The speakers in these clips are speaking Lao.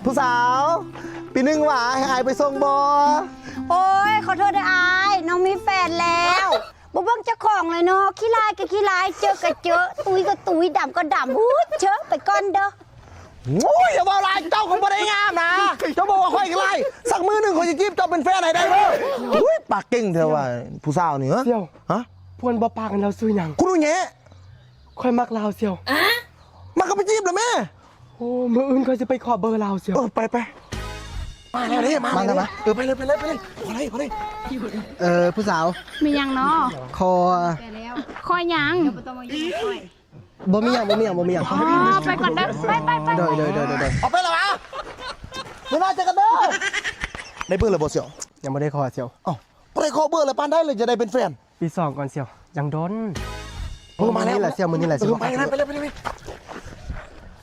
ຜູ້ສາວ ປີໜຶ່ງຫວາ ໃຫ້ອ້າຍໄປສົ່ງບໍ່? ໂອ້ຍ ຂໍໂທດເດີອ້າຍ ນ້ອງມີແຟນແລ້ວ. ບໍ່ເບິ່ງເຈົ້າຂອງເລີຍເນາະ ຂີ້ຮ້າຍກໍຂີ້ຮ້າຍ ເຈີກໍເຈີ ຕຸ້ຍກໍຕຸ້ຍ ດຳກໍດຳ. ອູ້ຍ ເຊີ ໄປກ່ອນເດີ. ໂອ້ຍ ຢ່າເວົ້າຫຼາຍ ເຈົ້າກໍບໍ່ໄດ້ງາມນະ ເຈົ້າບອກວ່າຂ້ອຍຂີ້ຮ້າຍ ສັກມື້ໜຶ່ງຂ້ອຍຊິຈີບເຈົ້າເປັນແຟນໃຫ້ໄດ້ເດີ. ອຸ້ຍ ປາກເກັ່ງແທ້ວ່າຜູ້ສາວນີ້. ຮະ? ສ່ຽວ ຮະ? ພວນບໍ່ປາກກັນລາວຊື່ຫຍັງ? ຄຸນໜູແຍະ. ຂ້ອຍມັກລາວສ່ຽວ. ມັກກໍໄປຈີບລະແມ່. ໂອ້ ມື້ອື່ນຂ້ອຍຊິໄປຂໍເບີລາວສ່ຽວ. ເອີ ໄປ ໄປ. ມາແລ້ວເດ້ ມາແລ້ວ ມາແລ້ວ ມາ. ເອີ ໄປເລີຍ ໄປເລີຍ ໄປເລີຍ ຂໍເລີຍ ຂໍເລີຍ. ເອີ ຜູ້ສາວ ມີຫຍັງເນາະ? ຂໍ ຂໍຫຍັງ? ບໍ່ມີຫຍັງ ບໍ່ມີຫຍັງ ບໍ່ມີຫຍັງ. ອໍ ໄປກ່ອນເດີ ໄປ ໄປ ໄປ. ໂດຍ ໂດຍ ໂດຍ ໂດຍ. ອອກໄປລະຫວາ? ມື້ໜ້າເຈີກັນເດີ. ໄດ້ເບີລະບໍ່ສ່ຽວ? ຍັງບໍ່ໄດ້ຂໍສ່ຽວ. ເອົ້າ ບໍ່ໄດ້ຂໍເບີລະປານໃດລະຈະໄດ້ເປັນແຟນ? ປີສອງກ່ອນສ່ຽວ ຍັງດົນ. ໂອ້ ມາແລ້ວ ມື້ນີ້ລະສ່ຽວ ມື້ນີ້ລະຊິ. ເອີ ໄປ ໄປ ໄປ ໄປ.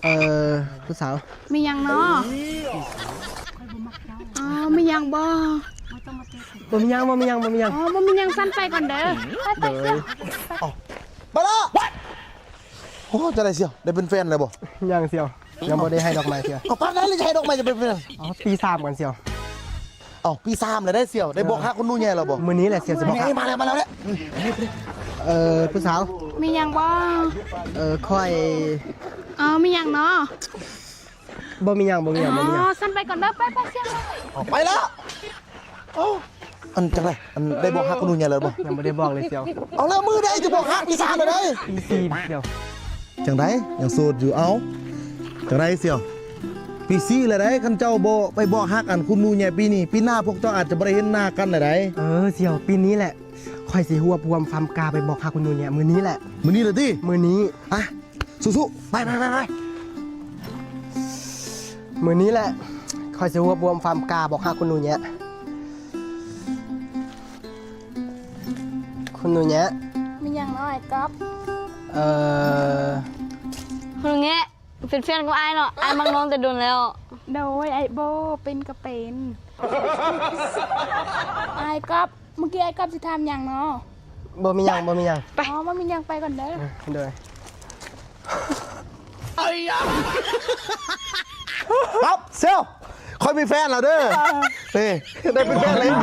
ເອີ ຜູ້ສາວ ມີຫຍັງເນາະ? ອໍ ມີຫຍັງບໍ່? ບໍ່ມີຫຍັງ ບໍ່ມີຫຍັງ ບໍ່ມີຫຍັງ. ອໍ ບໍ່ມີຫຍັງ ຊັ້ນໄປກ່ອນເດີ ໄປ ໄປ. ໂດຍ ສ່ຽວ ເອົ້າ ໄປລະ. ໂອ້ ຈັ່ງໃດສ່ຽວ ໄດ້ເປັນແຟນແລ້ວບໍ່? ຍັງສ່ຽວ ຍັງບໍ່ໄດ້ໃຫ້ດອກໄມ້ສ່ຽວ. ເອົ້າ ປານໃດລະຈະໃຫ້ດອກໄມ້ຈະເປັນແຟນ? ອໍ ປີສາມກ່ອນສ່ຽວ. ເອົ້າ ປີສາມແລ້ວເດ້ສ່ຽວ ໄດ້ບອກຫາຄຸນໜູແຍະແລ້ວບໍ່? ມື້ນີ້ແຫຼະສ່ຽວຊິບອກ. ມາແລ້ວ ມາແລ້ວ. ເອີ ຜູ້ສາວ ມີຫຍັງບໍ່? ເອີ ຂ້ອຍ ອໍ ມີຫຍັງເນາະ? ບໍ່ມີຫຍັງ ບໍ່ມີຫຍັງ ບໍ່ມີຫຍັງ. ອໍ ຊັ້ນໄປກ່ອນເດີ ໄປ ໄປສ່ຽວ. ເອົ້າ ໄປລະ. ເອົ້າ ອັນຈັ່ງໃດ ອັນໄດ້ບອກຫາຄຸນໜູແຍະແລ້ວບໍ່? ຍັງບໍ່ໄດ້ບອກເລີຍສ່ຽວ. ເອົາ ແລ້ວມື້ໃດຈະບອກຫາ? ປີສາມແລ້ວເດ້. ປີສີ່ສ່ຽວ. ຈັ່ງໃດ ຍັງໂສດຢູ່? ເອົ້າ ຈັ່ງໃດສ່ຽວ ປີສີ່ແລ້ວໃດ໋. ຄັນເຈົ້າບໍ່ໄປບອກຮັກອັນຄຸນໜູແຍະປີນີ້ ປີໜ້າພວກເຈົ້າອາດຈະບໍ່ໄດ້ເຫັນໜ້າກັນແລ້ວໃດ໋. ເອີ ສ່ຽວ ປີນີ້ແຫຼະ ຂ້ອຍຊິຮວບຮວມຄວາມກ້າໄປບອກຮັກຄຸນໜູແຍະ ມື້ນີ້ແຫຼະ. ມື້ນີ້ແຫຼະຕິ? ມື້ນີ້. ອະ ສູ້ໆ ໄປ ໄປ ໄປ ໄປ. ມື້ນີ້ແຫຼະ ຂ້ອຍຊິຮວບຮວມຄວາມກ້າບອກຮັກຄຸນໜູແຍະ. ຄຸນໜູແຍະ. ມີຫຍັງເນາະ ອ້າຍກອບ? ເອີ ຄຸນໜູແຍະ ເປັນແຟນກັບອ້າຍເນາະ. ອ້າຍມັກນ້ອງແຕ່ດົນແລ້ວ. ໂດຍ ອ້າຍໂບ ເປັນກໍເປັນ. ອ້າຍກອບ ເມື່ອກີ້ອ້າຍກອບຊິຖາມຫຍັງເນາະ? ບໍ່ມີຫຍັງ ບໍ່ມີຫຍັງ. ໄປ. ອໍ ບໍ່ມີຫຍັງ ໄປກ່ອນເດີ. ເອີ ໂດຍ. ປັບ ສ່ຽວ ຂ້ອຍມີແຟນແລ້ວເດີ. ນີ້ ໄດ້ເປັນແຟນແລ້ວ.